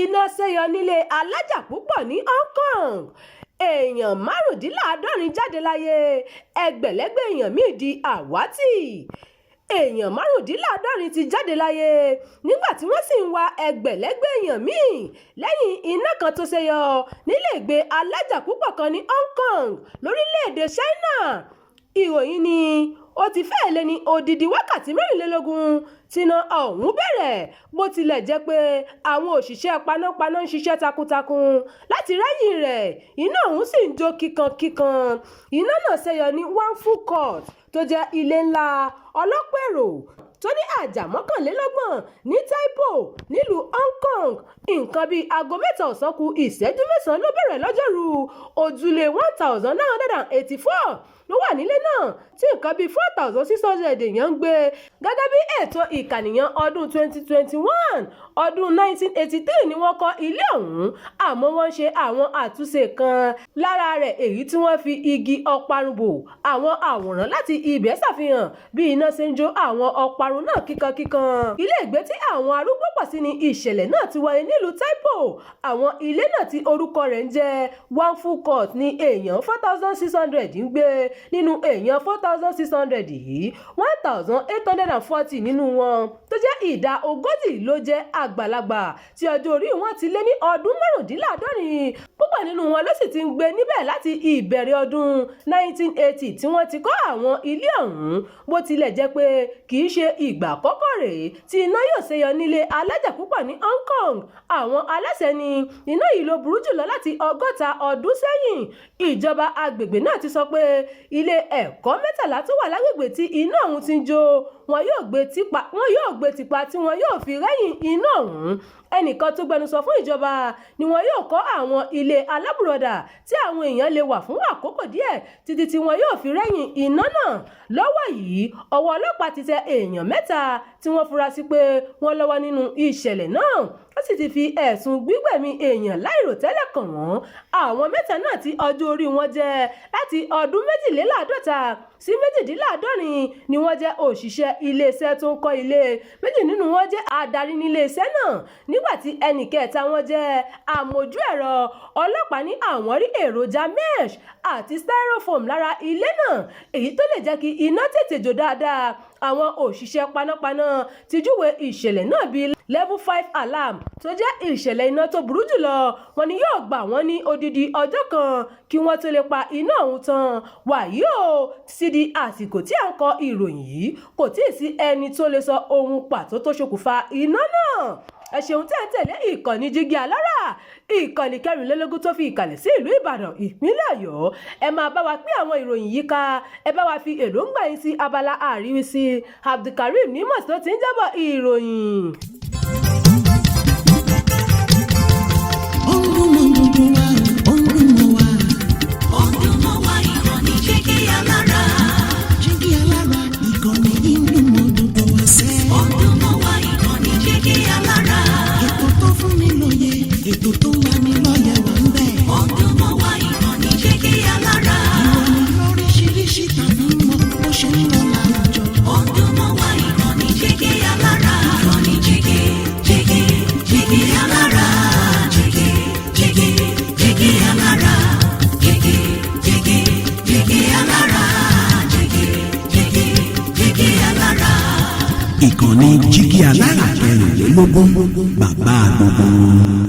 Iná ṣẹ́yọ nílé alájà púpọ̀ ní Hong Kong, èèyàn 75 jáde láyé, ẹgbẹ̀lẹ́gbẹ̀ èèyàn míì di àwátì. Èèyàn 75 ti jáde láyé nígbà tí wọ́n sì ń wá ẹgbẹ̀lẹ́gbẹ̀ èèyàn míì lẹ́yìn iná kan tó ṣẹ́yọ nílé ìgbé alájà púpọ̀ kan ní Hong Kong, lórílẹ̀-èdè China. Ìròyìn ní ó ti fẹ́ẹ̀ lé ní odidi wákàtí 24 tíná ọ̀hún bẹ̀rẹ̀, bó tilẹ̀ jẹ́ pé àwọn òṣìṣẹ́ panápaná ń ṣiṣẹ́ takuntakun láti rẹ́yìn rẹ̀, iná ọ̀hún sì ń jó kíkankíkan. Iná náà ṣẹ́yọ ní Wan Fuk Court, tó jẹ́ ilé ńlá ọlọ́pọ̀ èrò tó ní àjà 31 ní Tai Po, nílùú Hong Kong. Nǹkan bíi aago 3 ọ̀sán ku ìṣẹ́jú 9 ló bẹ̀rẹ̀ lọ́jọ́rùú. Ojúlé 1,984 ló wà nílé náà, tí nǹkan bíi 4,600 èèyàn ń gbé, gẹ́gẹ́ bí ètò ìkànìyàn ọdún 2021. Ọdún 1983 ni wọ́n kọ́ ilé ọ̀hún, àmọ́ wọ́n ṣe àwọn àtúnṣe kan lára rẹ̀, èyí tí wọ́n fi igi ọparun bò. Àwọn àwòrán láti ibẹ̀ ṣàfihàn bí iná ṣe ń jó àwọn ọparun náà kíkankíkan. Ilé ìgbé tí àwọn arúgbó pọ̀ sí ni ìṣẹ̀lẹ̀ náà ti wáyé nílùú Tai Po. Àwọn ilé náà, tí orúkọ rẹ̀ ń jẹ́ Wan Fuk Court, ní èèyàn 4,600 ń gbé. Nínú èèyàn 4,600 yìí, 1,840 nínú wọn, tó jẹ́ ìdá 40, ló jẹ́ àgbàlagbà tí ọjọ́ orí wọn ti lé ní ọdún 75. Púpọ̀ nínú wọn ló sì ti ń gbé níbẹ̀ láti ìbẹ̀rẹ̀ ọdún 1980 tí wọ́n ti kọ́ àwọn ilé ọ̀hún. Bó tilẹ̀ jẹ́ pé kì í ṣe ìgbà àkọ́kọ́ rèé tí iná yóò ṣẹ́yọ nílé alájà púpọ̀ ní Hong Kong, àwọn aláṣẹ ní iná yìí ló burú jùlọ láti 60 ọdún sẹ́yìn. Ìjọba agbègbè náà ti sọ pé ilé ẹ̀kọ́ 13 tó wà lágbègbè tí iná ọ̀hún ti ń jó, wọn yóò gbé tìpa tí wọn yóò fi rẹ́yìn iná ọ̀hún. Ẹnìkan tó gbẹnusọ fún ìjọba ni wọn yóò kọ́ àwọn ilé alábùradà tí àwọn èèyàn lè wà fún àkókò díẹ̀ títí tí wọn yóò fi rẹ́yìn iná náà. Lọ́wọ́ yìí, ọwọ́ ọlọ́pàá ti tẹ èèyàn mẹ́ta tí wọ́n fura sí pé wọ́n lọ́wọ́ nínú ìṣẹ̀lẹ̀ náà, ó sì ti fi ẹ̀sùn gbígbẹ̀mí èèyàn láìròtẹ́lẹ̀ kàn wọ́n. Àwọn mẹ́ta náà, tí ọjọ́ orí wọn jẹ́ láti ọdún 52 sí 78, ni wọ́n jẹ́ òṣìṣẹ́ iléeṣẹ́ tó ń kọ́ ilé. Méjì nínú wọn jẹ́ adarí níléeṣẹ́ náà, nígbà tí ẹnì kẹta wọn jẹ́ amójú ẹ̀rọ. Ọlọ́pàá ní àwọn rí èròjà mesh àti styrofoam lára ilé náà, èyí tó lè jẹ́ kí iná tètè jó dáadáa. Àwọn òṣìṣẹ́ panápaná ti júwe ìṣẹ̀lẹ̀ náà bíi level 5 alarm, tó jẹ́ ìṣẹ̀lẹ̀ iná tó burú jùlọ. Wọ́n ní yóò gbà wọ́n ní odidi ọjọ́ kan kí wọ́n tó lè pa iná ọ̀hún tán. Wàyí o, sí di àsìkò tí à ń kọ ìròyìn yìí, kò tíì sí ẹni tó lè sọ ohun pàtó tó ṣokùnfà iná náà. Ẹ ṣeun tẹ́ ń tẹ̀lé ìkànnì Jígí Alára, ìkànnì 24 tó fi ìkàlẹ̀ sí ìlú Ìbàdàn, ìpínlẹ̀ Ọ̀yọ́. Ẹ máa bá wa pín àwọn ìròyìn yìí ká, ẹ bá wa fi èròǹgbà yín sí abala àríwísí. Abdulkareem Nímọ̀ tó ti ń jábọ̀ ìròyìn. Ó ń dún mọ́ gbogbo wa, ó ń dún mọ́ wa. Ó ń dún mọ́ wa, ìkànnì Jígí Alára. Jígí Alára, ìkànnì yìí ń dún mọ́ gbogbo wa sẹ́. Ó ń dún mọ́ wa, ìkànnì Jígí Alára. Ètò tó fún ni lóye, ètò tó ń lani lọ́yẹ̀ wà ń bẹ̀. Ó ń dún mọ́ wa, ìkànnì Jígí Alára. Ìròyìn lóríṣiríṣi tàbí mọ́ bó ṣe ń lọ láwùjọ. Ó ń dún mọ́ wa, ìkànnì Jígí Alára. Ìkànnì Jígí, Jígí, Jígí Alára. Jígí, Jígí, Jígí Alára. Jígí, Jígí, Jígí Alára. Jígí, Jígí, Jígí Alára. Ìkànnì Jígí Alára 24, bàbá gbogbo wọn.